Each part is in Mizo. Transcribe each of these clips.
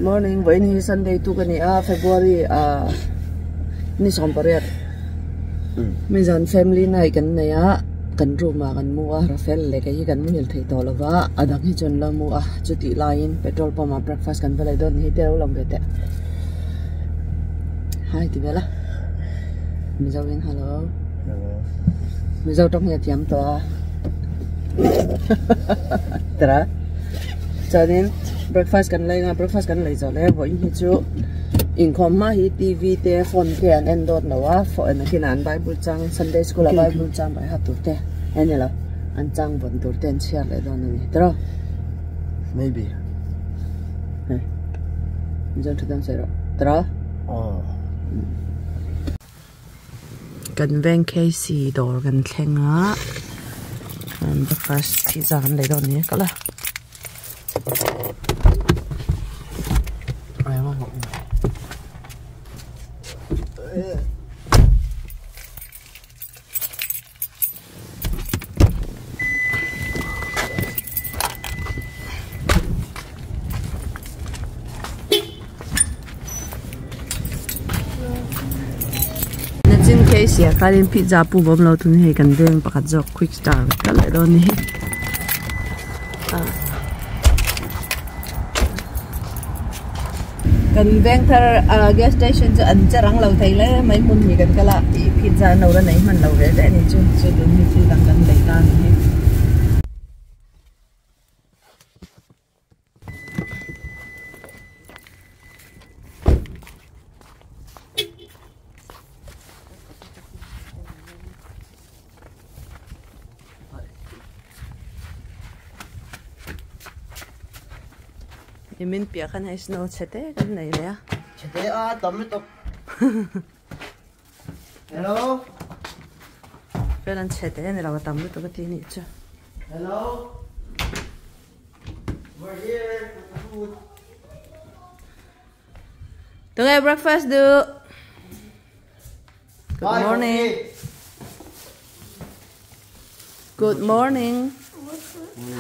morning vawiin hi Sunday tuk a ni a February ah ni sawmpariat mi zan family night kan nei a kan room ah kan mu a Rafael leh kei hi kan muhil thei tawh lo va a dang hi chu an la mu a chutih laiin petrol pump ah breakfast kan va lei dawn a ni hi te lo lang ve teh hai ti vel a Mizo in hello Mizo tawng hi a thiam tawh a tara. Chuanin breakfast kan lei nga breakfast kan lei zawh leh vawiin hi chu inkhawm hma hi T_V te phone te an en dawt lo a phone a kinah an bible chang sunday school ah bible chang bai hat tur te en ilo an chang vawn tur te an chhiar leh dawn a ni tiraw maybe hei mizo thu dang sawi rawh tiraw aw Kan veng K_C dawr kan thleng a breakfast pizza kan lei dawn a ni a kal a. Nachin Casey ah khanin pizza pu bawm lo thun hei kan veng pakhat zawk quick star ka leh dawn a ni. Kan veng thar ah gas station chu an che rang lo thei hle mai hmun hi kan kal a ih pizza an lo la nei hman lo ve ve a ni chu chu tun hi thil dang kan lei ta a ni hi. Nimin piah khan hei snow chhe te kan nei leh a. Chhe te a tam lutuk. Hello. Fel an chhe te a ni lo a tam lutuk a ti nih chu. Hello. We're here with the food. Tunge breakfast duh. Good morning. Good morning.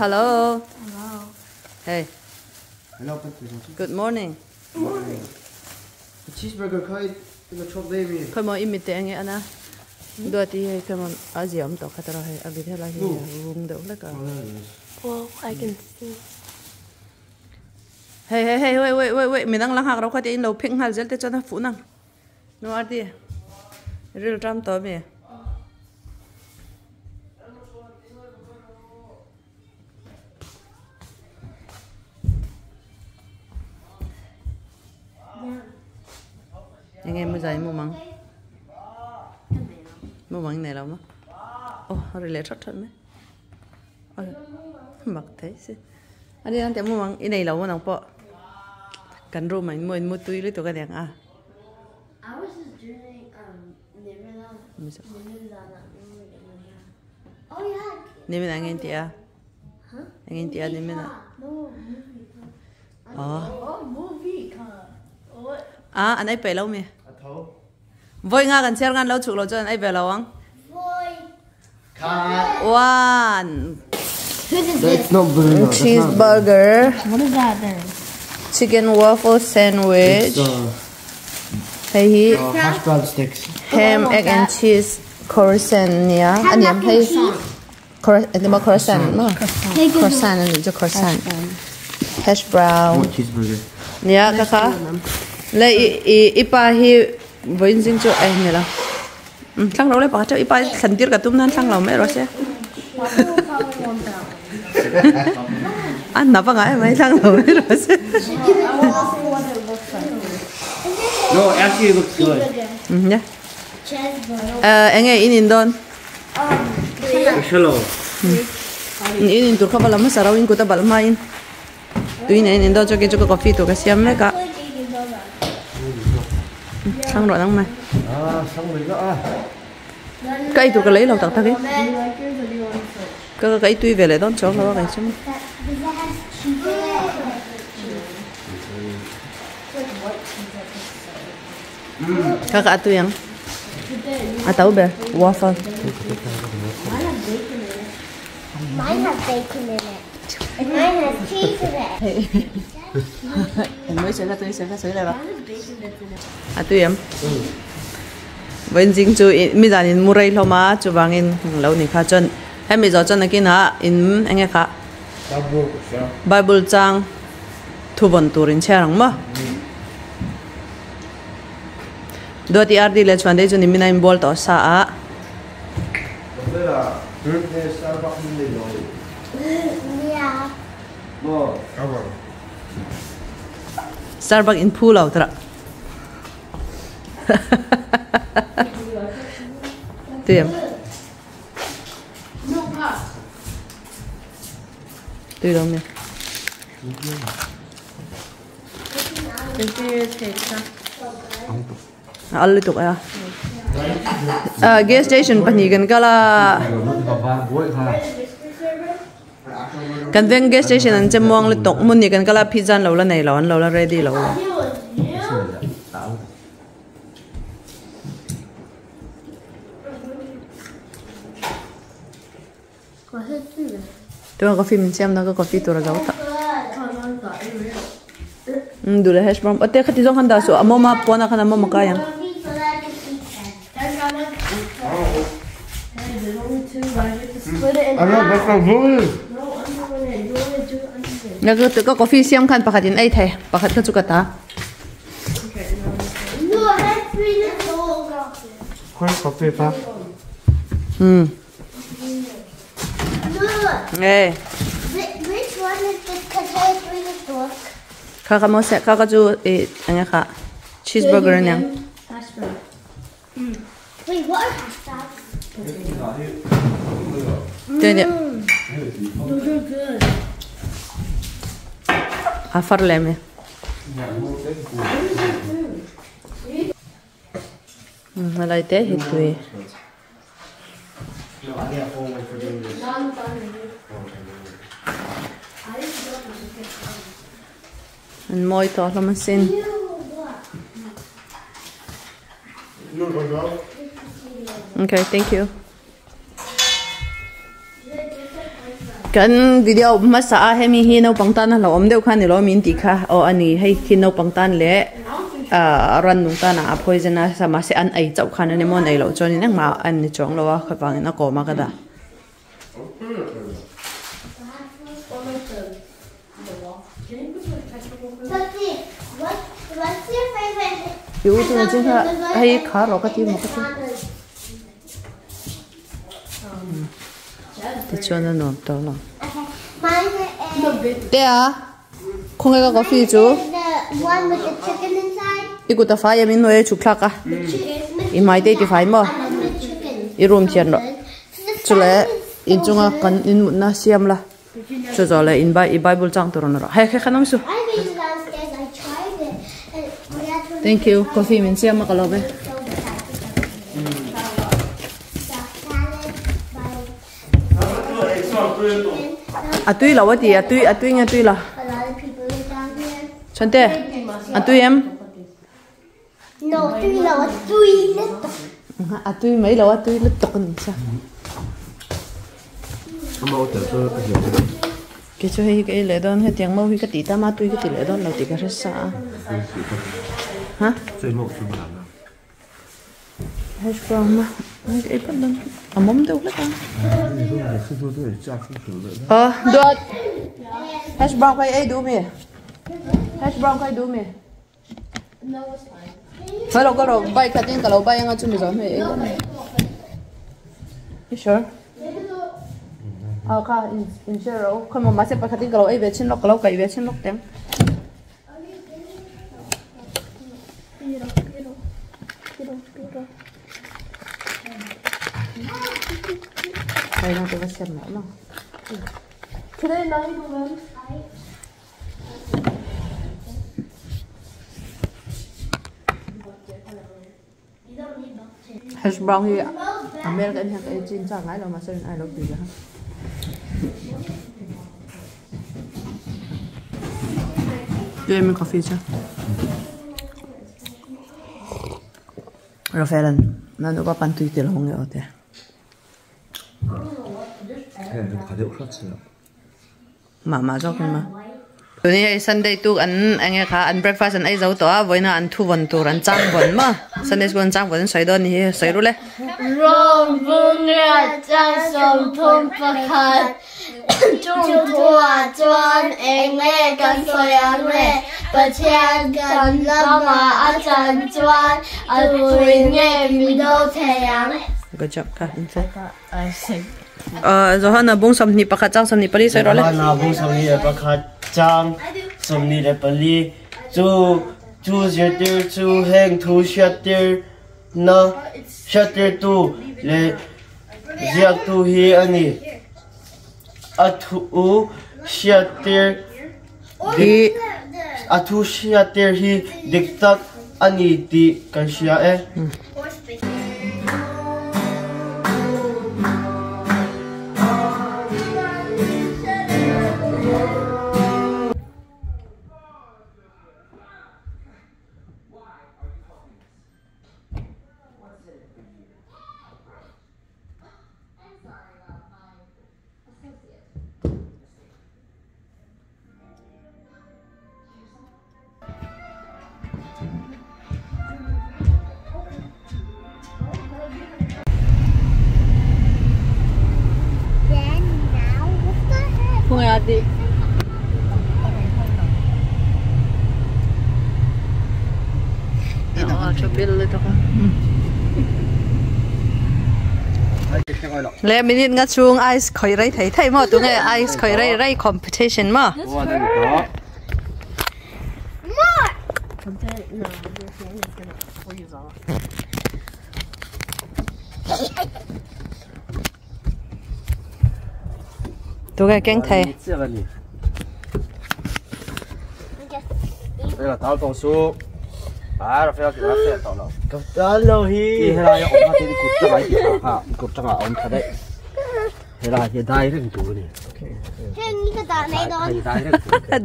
Hello. Hello. Hey. Hello. Good morning. Morning. The cheeseburger khai in the chop baby. Khoi mo imi te ange ana. Dua ti hei khoi mo a zia om to khatara hei a bit helai hi vung deuh hlek a. Whoa, I can see. Hey hey hey wait wait wait wait midang lang hak ro kha te in lo phek nghal zel te chuan a fuh nang. Nu Arti ril ṭam tawh ami? Enge mu zai mu mang? Mu mang nei lo maw? Aw a ri leh that that mai. Mak thei si. A ni ang teh mu mang i nei lo maw nang pawh? Kan room ah in mu in mu tui lutuk a niang a. Nimin ah engin ti a? Engin ti a nimin ah? Ah an ei peih lo mi? Vawi nga kan chhiar ngan lo chhuk lo chuan an ei ve lo ang. One. That's not burger. Cheeseburger. What is that then? Chicken waffle sandwich. It's, Hei hi hash brown sticks. ham, egg and cheese croissant nia. Ham, Aniam mac and hei cheese. Croissant croissant ma. Croissant ani chu croissant. Hash brown. Cheeseburger. Nia ka kha. Le i i ipa hi vawiin zing chu eh ni lo. Thlang lo le pakhat teuh ipa thlan tir ka tum nan thlang lo mai rawh se. A hnap a ngai mai thlang lo mai rawh se. No, actually it looks good. Nia. Enge in in dawn? Hello. In in tur kha va la hmasa ro in kut a balh hma in. Tui nen in dawn chuan kei chu ka coffee tur ka siam mek a. Thlang rawh nang mai. Ka ei tur ka lei lo tak tak e. Ka ka ei tui ve leh dawn chuang lo a kei chu. Ka ka a tui ang. A to ber waffle. Mine has bacon in it. And mine has cheese in it. Eng mai sawi kha tui sawi kha sawi leh va. A tui em? Vawiin zing chu mi dan in mu rei hlawm a chuvangin lo ni kha chuan hemi zawh chuan nakinah in eng nge kha Bible chang thuvawn tur in chhiar ang maw? Duati RD leh chuan dei chu nimin a inbual tawh sa a. Starbucks in phu lo tara. Tui em? Tui lo mi? A al lutuk a. Gas station pahnih kan kal a. Kan veng gas station an che muang lutuk hmun hi kan kal a pizza an lo la nei lo an lo la ready lo. Tuna coffee min siam na ka coffee tur a zo ta. Um duh leh hash brown ate khati zawng khan dah suh a mawm a pawnah khan a mawm a kai ang. Ka coffee siam khan pakhat in ei thei pakhat kha chu ka ta. Um. Nge. Kha kha maw se kha kha chu i enge kha cheeseburger aniang. Te nia. A far lem e. Helai te hi tui. An mawi tawh hlawm asin. Okay, thank you. Kan video hmasa a hemi hi naupang tan a hlauhawm deuh kha ni lo min tih kha aw a ni hei khi naupang tan leh ah ran nung tan ah a poison a mahse an ei chauh khan a ni maw an ei loh chuan in engmah an ni chuang lo a khavangin a kawm a ka dah. I u chu chin kha hei kha rawh ka ti maw ka ti. Tichuan a nuam tawh lo. Te a khawnge ka coffee chu i kut a fai em in hnuai a chhuk thlak a i hmai te i ti fai maw i room thian rawh chuleh inchunga kan inmutna siam la. Chu zawh leh in i bible chang tur an rawh. Hei kha khan awm su. Thank you. Coffee min siam a ka lo ve. A tui lo a ti a tui a tui nge tui lo. Chante a tui em? No, tui lo a tui lutuk. A tui mai lo a tui lutuk a ni sa. Kei chu hei hi ka ei leh dawn hetiang mau hi ka tih tam a tui ka ti leh dawn lo tih ka hre sa a. Ha? Hash brown a hei ka ei phawt dawn a mawm deuh hlek a. Aw duat hash brown kha i ei duh mi? Hash brown kha i duh mi? Hello ka ro bike khatin ka lo bai anga chumi zawh hmeh ei You sure? Ah kha in in share ro khaw maw mahse pakhatin ka lo ei ve chin lawk ka lo kaih ve chin lawk teng. Hei na te va siam mah mah. Today nang i duh em? Hash brown hi American hian ka ei chin chak ngai lo mahse rin ai lo tui ve ha. Tui em coffee chu. Rafaelan nan upa pan tui tel hawng nge aw te. Mah mah zawk in ma. Tuni hei Sunday tuk an enge kha an breakfast an ei zo tawh a, vawiina an thu vawn tur an chang vawn maw? Sunday school an chang vawn an sawi dawn ni hi, sawi ru le. Rom bungrel chang 31 chung thuah chuan eng nge kan sawi ang le? Pathian kan lamah a chan chuan a tuin nge mi do thei ang? Good job kha in Johanna bung 21 chang 24 sawi rawh le. Johanna bung 21 chang 24 chu chu zirtir chu heng thu hriattir na hriattirtu leh ziaktu hi a ni. A thu hriattir hi a thu hriattir hi dik tak a ni tih kan hria e. Le minute nga chung ice khoi rei thei thei maw tunge ice khoi rei rei competition maw. Tunge keng thei.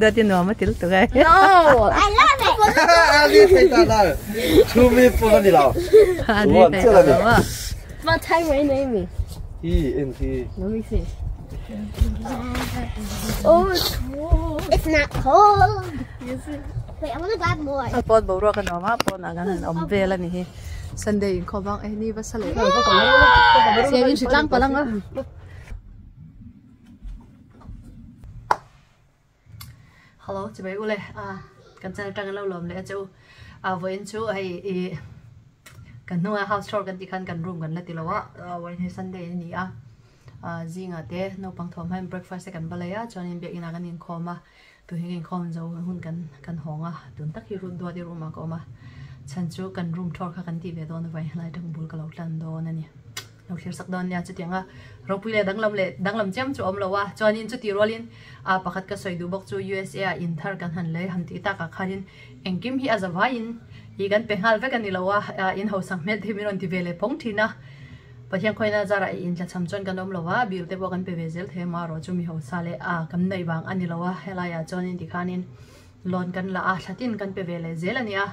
Dati nuam a til tuk ai. No, I love it. What time are you? Let me see. Oh, it's cold. It's not cold. Wait, I want to grab more. Pawt boruak a nuam a, pawn ah kan han awm vel a ni hi. Sunday inkhawm ang eh ni va sa leh. Siangin hri tlang palh ang a. Hello, chibai u le. Kan channel tang lo lawm leh a che u. A vawiin chu hei i kan hnunga house tour kan tih khan kan room kan la ti lo a. Vawiin hi Sunday a ni a. Zingah te naupang thawm hian breakfast te kan va lei a, chuanin biakinn ah kan inkhawm a, tun hi ka inkhawm zo hun kan kan hawng a, tun tak hi room duat i room ah ka awm a, chhan chu kan room tour kha kan tih ve dawn avangin helai atang bul ka lo tlan dawn a ni. Lo thlir sak dawn nia chutiang a ropui leh danglam leh danglam chiam chu a awm lo a, chuanin chutih rualin ah pakhat ka sawi duh bawk chu USA ah in thar kan han lei han tih takah khanin engkim hi a za vaiin ih kan pe nghal vek a ni lo a, in hausak hmel te hi min rawn ti ve leh phawng thin a. Pathian khawina zarah i intlachham chuan kan awm lo a, bill te pawh kan pe ve zel thei a, marawh chu mi hausa leh a kan neih vang a ni lo a, helaiah chuanin tikhanin loan kan la a, thlatin kan pe ve leh zel a ni a,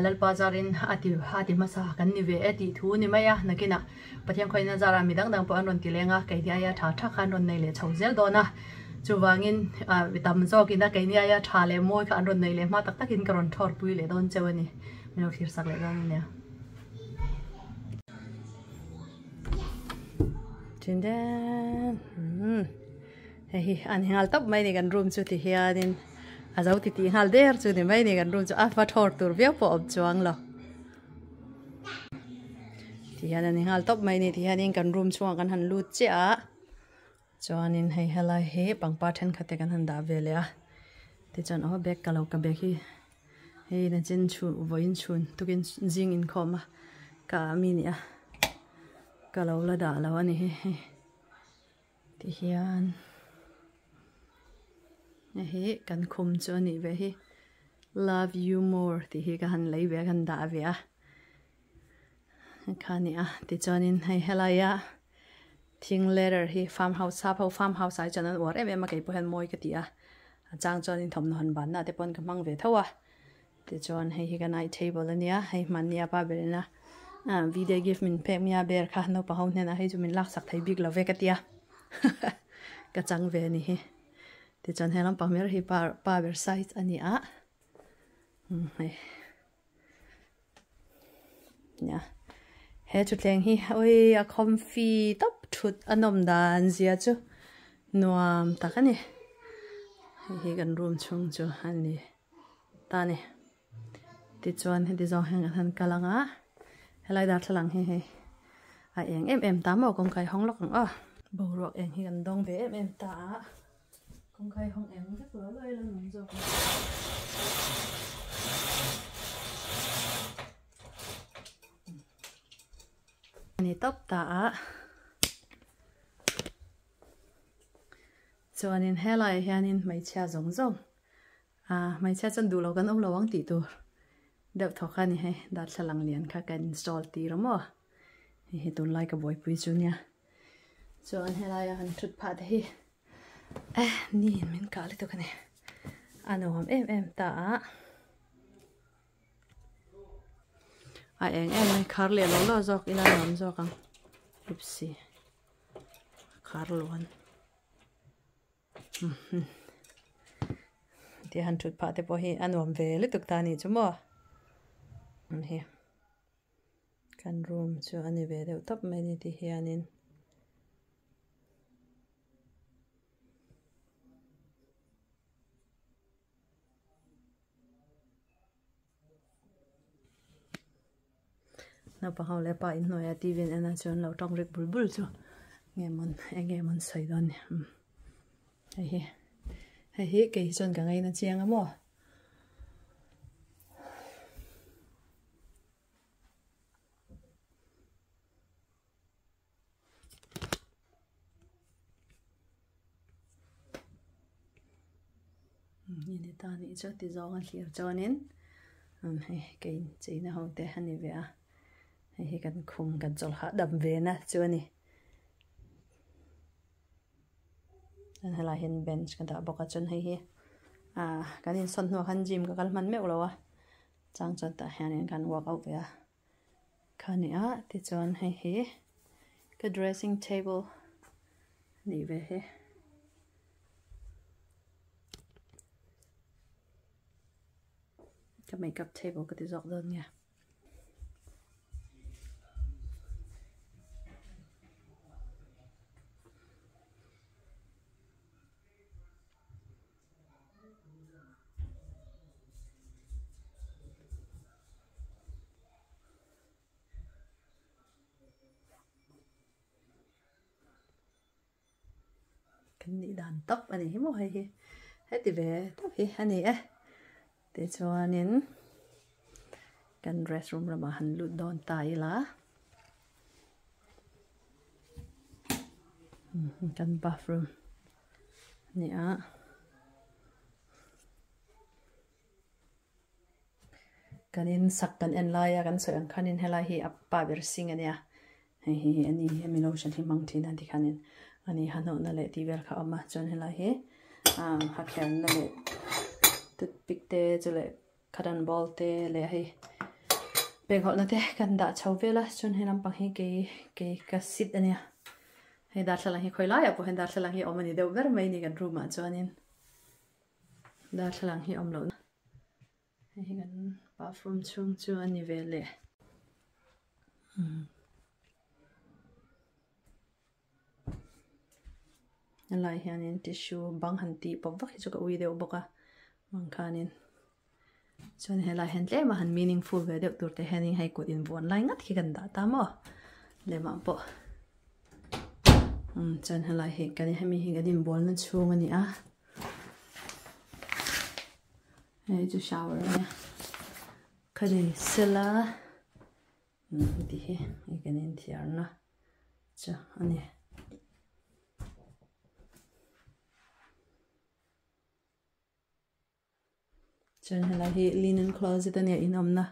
Lalpa zarin a ti a ti hmasa kan ni ve e tih thu ni mai a, nakinah Pathian khawina zarah mi dang dang pawh an rawn ti leng a, keini aia tha tha kha an rawn nei leh chho zel dawn a, chuvangin mi tam zawkin a keini aia tha leh mawi kha an rawn nei leh hma tak takin ka rawn thawrpui leh dawn cheu a ni, min lo thlir sak leh dawn a nia. Hei hi an nghal tawp mai ni kan room chu ti hianin a zo ti tih nghal der chu ni mai ni kan room chu a va thawr tur viau pawh a awm chuang lo ti hian an nghal tawp mai ni ti hianin kan room chhungah kan han lut chiah a chuanin hei helai hi pangpar thenkhat te kan han dah ve leh a tichuan aw bag ka lo ka bag hi. Hei nachin chhun vawiin chhun tukin zing inkhawm a ka mi nia ka lo la dah lo a ni hi hei ti hian hei hi kan khum chu a nih ve hi love you more tih hi ka han lei ve a ka han dah ve a kha a ni a tichuanin hei helaia thing ladder hi farm house sap ho farm house ah hi chuan an uar em em a keipawh hian mawi ka ti a. A chang chuan in thawmhnaw han banna te pawn ka hmang ve tho a tichuan hei hi ka night table ania hei hmanni pa ber ina video gift min pek mia ber kha naupang ho hnenah hei chu min laksak thei bik lo ve ka tia ka chang ve a ni hi. Tichuan he lampang ber hi pa pa ber size a ni a hei nia he thutthleng hi ui a comfy tawp thut a nawm dan zia chu nuam tak a ni hei hi kan room chhung chu a ni ta a ni. Tichuan heti zawng hian kan han kal ang a, helai darthlalang hi hei a eng em em ta maw kawngka hi hawng lawk ang aw. Boruak eng hi kan dawng ve em em ta a, kawngka hi hawng eng vek lo lo ila nuam zawk ang. A ni tawp ta a, chuanin helaiah hianin hmeichhia zawng zawng Ah hmeichhia chuan duh lo kan awm lo ang tih tur deuh thaw kha a ni hei darthlalang lian kha ka install tir a maw hei hi tunlai ka buaipui chu nia chuan helai a han thut phah te hi eh ni in min kah lutuk a ni a nuam em em ta a a eng em mai khar leh lo lo zawk ila nuam zawk ang oopsie khar luan. Tia han thut phah te pawh hi a nuam ve lutuk ta a nih chu maw hi kan room chu a ni ve deuh tawp mai a ni ti hianin. Naupang ho leh pa inhnuaia T_V an en a chuan lo tawng rik bul bul chu nge mawn eng nge mawn sawi dawn ni umm hei hi hei hi kei hi chuan ka ngaina chiang a maw. Ni ta nih chu ti zawng a thlir chuanin hei kei cheina ho te a ni ve a hei hi kan khum kan chawlh hahdam ve na chu a ni chuan helaiah hian bench ka dah bawk a chuan hei hi ah kan insawn hnuah khan gym ka kal hman meuh lo a chang chuan tah hianin kan workout ve a. Kha ni a tichuan hei hi ka dressing table a nih ve hi. Ka makeup table ka ti zawk dawn nia. Kan nih dan tawp a ni hi maw hei hi heti ve tawp hi a ni e tichuanin kan restroom ramah han lut dawn ta ila kan bathroom a ni a. Kan in sak kan en lai a kan sawi ang khanin helai hi a pa ber sing a nia hei hi a ni hemi lotion hi hmang thin a tikhanin a ni hahnawhna leh tih vel kha a awm a chuan helai hi ah hakhelna leh toothpick te chu leh cotton ball te leh hei pengholhna te kan dah chho vel a chuan he lampang hi kei kei ka sit a nia hei darthlalang hi khawi laiah pawh hian darthlalang hi a awm a ni deuh ber mai a ni kan room ah chuanin. Darthlalang hi awm loh hei hi kan bathroom chhung chu a ni ve leh helai hianin tissue bang han tih pawp vak hi chu ka ui deuh bawk a bang khanin chuan helai hian tlem a han meaningful ve deuh tur te hianin hei kut invuan lai ngat khi kan dah ta maw lemah pawh. Umm chuan helai hi kan hemi hi kan inbualna chhung a ni a hei chu shower a nia khani sela umm heti hi hei kan inthiarna chu a ni. Chuan helai hi linen closet a nia inawmna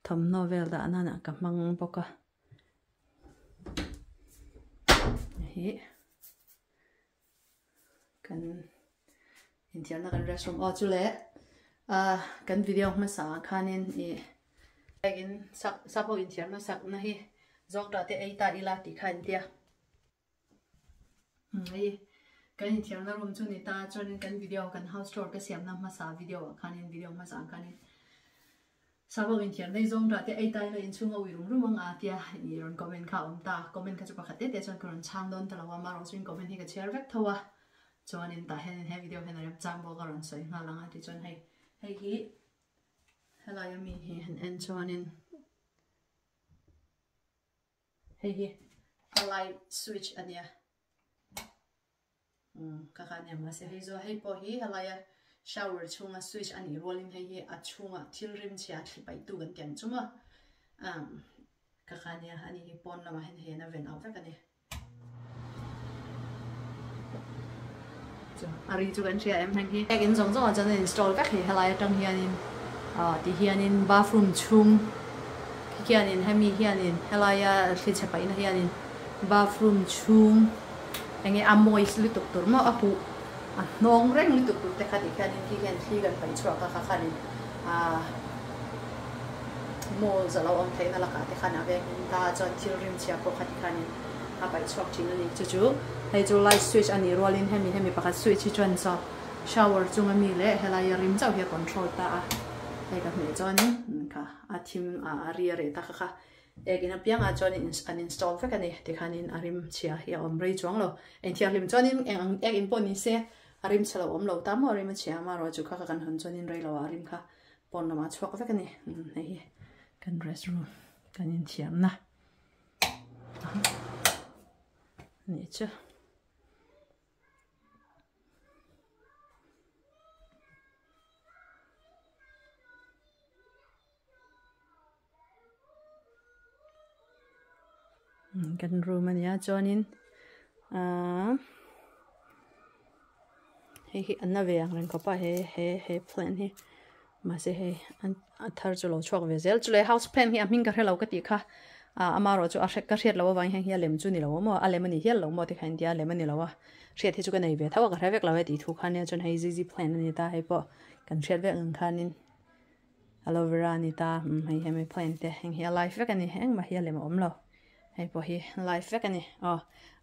thawmhnaw vel dah nan ah ka hmang bawk a hei kan inthiamna kan restroom aw chu leh ah kan video hmasa ah khanin ih in sak sap ho inthiamna sakna hi zawng tah te ei ta ila tih kha an tia. Hei. Kan inthiamna room chu ni ta chuanin kan video kan house tour ka siamna hmasa video ah khanin video hmasa ang khanin Sabawng inthiamna i zawng dah te ei ta ila inchhung a ui rum rum ang a tia i rawn comment kha a awm ta comment kha chu pakhat te te chuan ka rawn chhang dawn ta lo a marawh chuin comment hi ka chhiar vek tho a chuanin tah hianin he video hian a remchang bawk a rawn sawi nghal ang a tichuan hei hei hi helai ami hi han en chuanin Hei hi a light switch a nia umm ka kha nia mahse hei zawh hei pawh hi helaia shower chhunga switch a nih rualin hei hi a chhunga thil rim chhia thli paih tu kan tiang chu maw umm ka kha nia ani hi pawn lamah hian hei an a ven auh vek a ni. A ri chu kan hria em heng hi. In zawng zawng ah chuan an install vek hi helai atang hianin ah ti hianin bathroom chhung khianin hemi hianin helaia thli chhe paihna hianin bathroom chhung enge a moist lutuk tur maw a huh a hnawng reng lutuk tur te kha ti khianin khi hian thli kan paih chhuak a kha khanin ah mold a lo awm theihna lakah te khan a vengin ta chuan thil rim chhia pawh kha ti khanin a paih chhuak thin a ni. Chu chu hei chu light switch a nih rualin hemi hemi pakhat switch hi chuan saw shower chunga mi leh helai a rim chauh hi a control ta a, hei ka hmeh chuanin kha a thim a ri a reh ta kha kha ek in apiangah chuanin an install vek a ni tikhanin a rim chhia hi a awm rei chuang lo. Engthianghlim chuanin eng ang ek in pawh ni se a rim chhe lo awm lo ta maw a rim a chhia amaherawhchu kha kha kan hawn chuanin rei lo ah a rim kha pawn lamah a chhuak vek a ni hei hi kan restroom kan inthiamna. Nih chu kan room a nia chuanin ahh hei hi a na ve ang reng khawp a he he he plant hi mahse hei an a thar chu lo chhuak ve zel chulai house plant hi a hming ka hrelo ka tih kha ah amaherawh chu a hre ka hriat loh avangin heng hi a lem chu ni lo maw a lem a ni hial lo maw tikhan tia a lem a ni lo a hriat hi chu ka nei ve tho a ka hre vek lo e tih thu kha nia chuan hei zizi plant a ni ta hei pawh kan hriat vek ang khanin aloe vera a ni ta umm hei hemi plant te heng hi a live vek a ni engmah hi a lem a awm lo hei pawh hi live vek a ni aw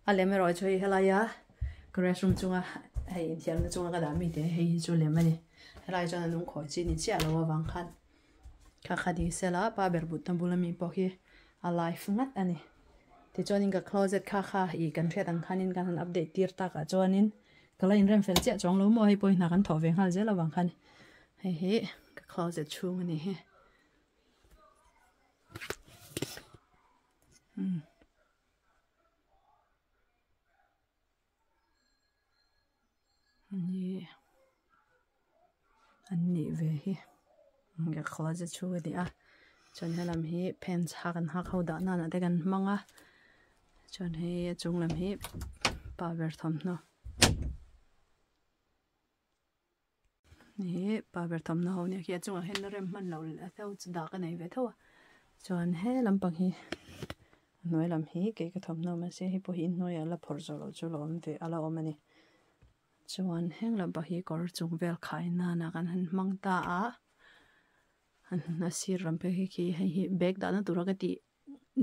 a lem erawh chu hei helaia ka restroom chunga hei inthiamna chunga ka dah mi te hei hi chu lem a ni helai chuan a nung khawi chi ni chiah lo avang khan kha kha ding sela pa ber but na bula mi pawh hi a live ngat a ni tichuanin ka closet kha kha ih kan hriat ang khanin kan han update tir takah chuanin ka la inrem fel chiah chuang lo maw hei pawh hi hna kan thawh ve nghal zel avang khan hei hi ka closet chhung a ni hi. Ni an nih ve hi ka closet chhung a ni a chuan helam hi pants hak an hak ho dah nan ah te kan hmang a chuan hei a chung lam hi pa ber thawmhnaw. Ih pa ber thawmhnaw ho nia khi a chungah hian rem hman loh leh deuh chu dah ka nei ve tho a chuan he lampang hi a hnuai lam hi kei ka thawmhnaw mahse hei pawh hi inhnuaiah la phawrh zawh loh chu la awm ve a la awm a ni chuan heng lampang hi kawr chung vel khai nana kan han hmang ta a a sir lam phei hi khi hei hi bag dahna tura ka tih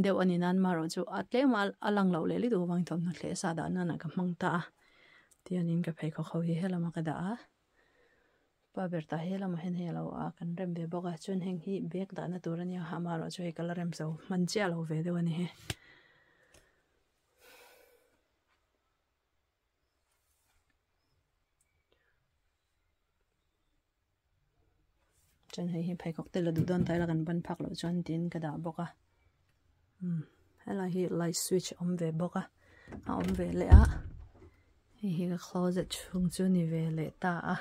deuh a ni nan marawh chu a tlem a a lang loh leh lutuk avangin thawmhnaw thleh sa dah nan ah ka hmang ta a tihianin ka pheikhawk ho hi helamah ka dah a pa ber tah helamah hian hei a lo a kan rem ve bawk a chuan heng hi bag dahna tur a nia amaherawh chu hei ka la rem zo hman chiah lo ve deuh a ni he. Chuan hei hi pheikhawk te la duh dawn ta ila kan ban phak loh chuan tiin ka dah bawk a umm helai hi light switch a awm ve bawk a a awm ve leh a hei hi ka closet chhung chu ni ve leh ta a.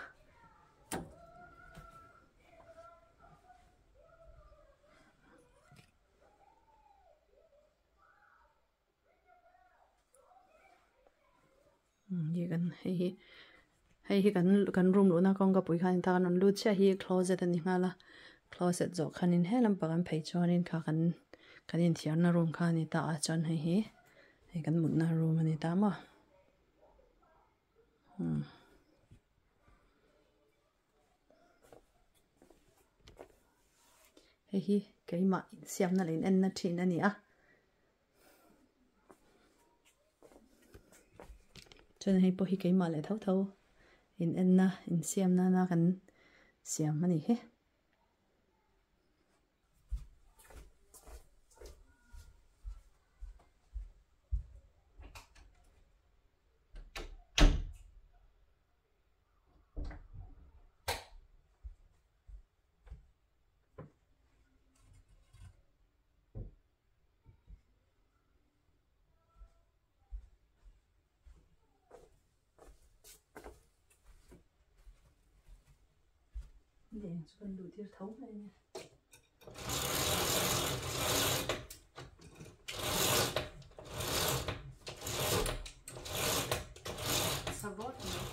Hei hi hei hi kan kan room luhna kawngka pui khan ta kan rawn lut chiah hi closet a ni nghal a closet zawh khanin he lampang an phei chuanin kha kan kan inthiarna room kha a ni ta a chuan hei hi hei kan mutna room a ni ta maw umm. Hei hi keimah insiamna leh inenna thin a ni a. Chuan hei pawh hi keimah leh tho tho in enna insiam nana kan siam a ni hi. Leng chu kan luh tir tho mai a nia. Savawt mai.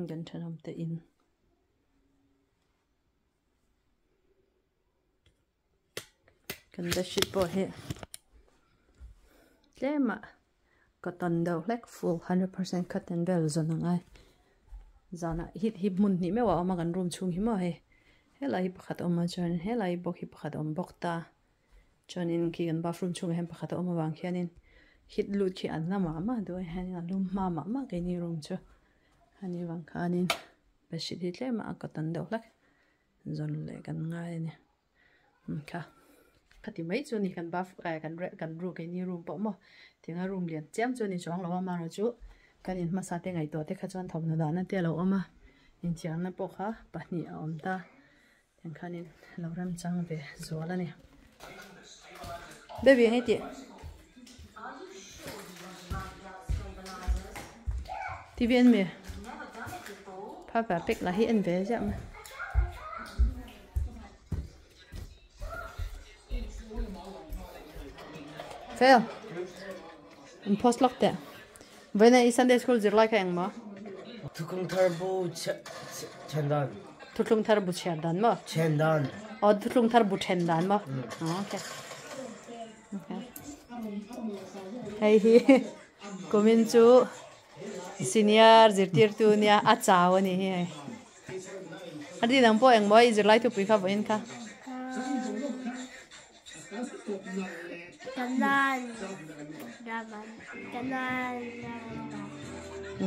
Kan thenawm te in kan bedsheet pawh hi tlem ah cotton deuh hlek full 100% cotton vel zawn a ngai zanah hit hi hmun hnih meuh a awm a kan room chhung hi maw hei helai hi pakhat a awm a chuan helai bawk hi pakhat a awm bawk ta. Chuanin khi kan bathroom chhungah hian pakhat a awm avang khianin hit lut khi an la mah mah duh a hianin a lum hma mah mah keini room chu ani vang khanin bedsheet hi tlem a cotton deuh hlek zawn leh kan ngai a ni kha khati mai chu ni kan bath eh kan kan room keini room pawh maw tinga room lian chiam chu a ni chuang lo a amaherawhchu kan in hmasa te ngaihtuah te kha chuan thawmhnaw dahna te a lo awm a inthiarna pawh kha pahnih a awm ta. Tiang khanin lo remchang ve zual a ni. Baby hei tih. TV en mi. Papa pek lah hi en ve ziah mai. Fel. An post lawk teh. Vawiin i Sunday school zirlai kha engmaw? Thuthlung thar bu then dan. Thuthlung thar bu chhiar dan maw? Then dan. Oh, thuthlung thar bu then dan maw? Okay. Okay. Hei hi kumin chu senior zirtirtu nia a chau a ni hi hei. A di dang pawh engmaw i zirlai thupui kha vawiin kha?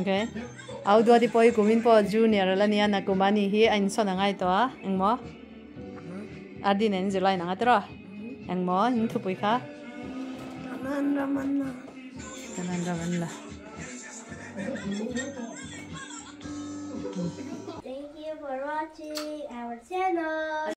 Okay. Au duati pawh hi kumin pawh junior a la nia nakum a ni hi a insawn a ngai tawh a engmaw Ardi nen zirlai nang a tiraw engmaw in thupui kha Kanan ram an la Kanan ram an la Thank you for watching our channel.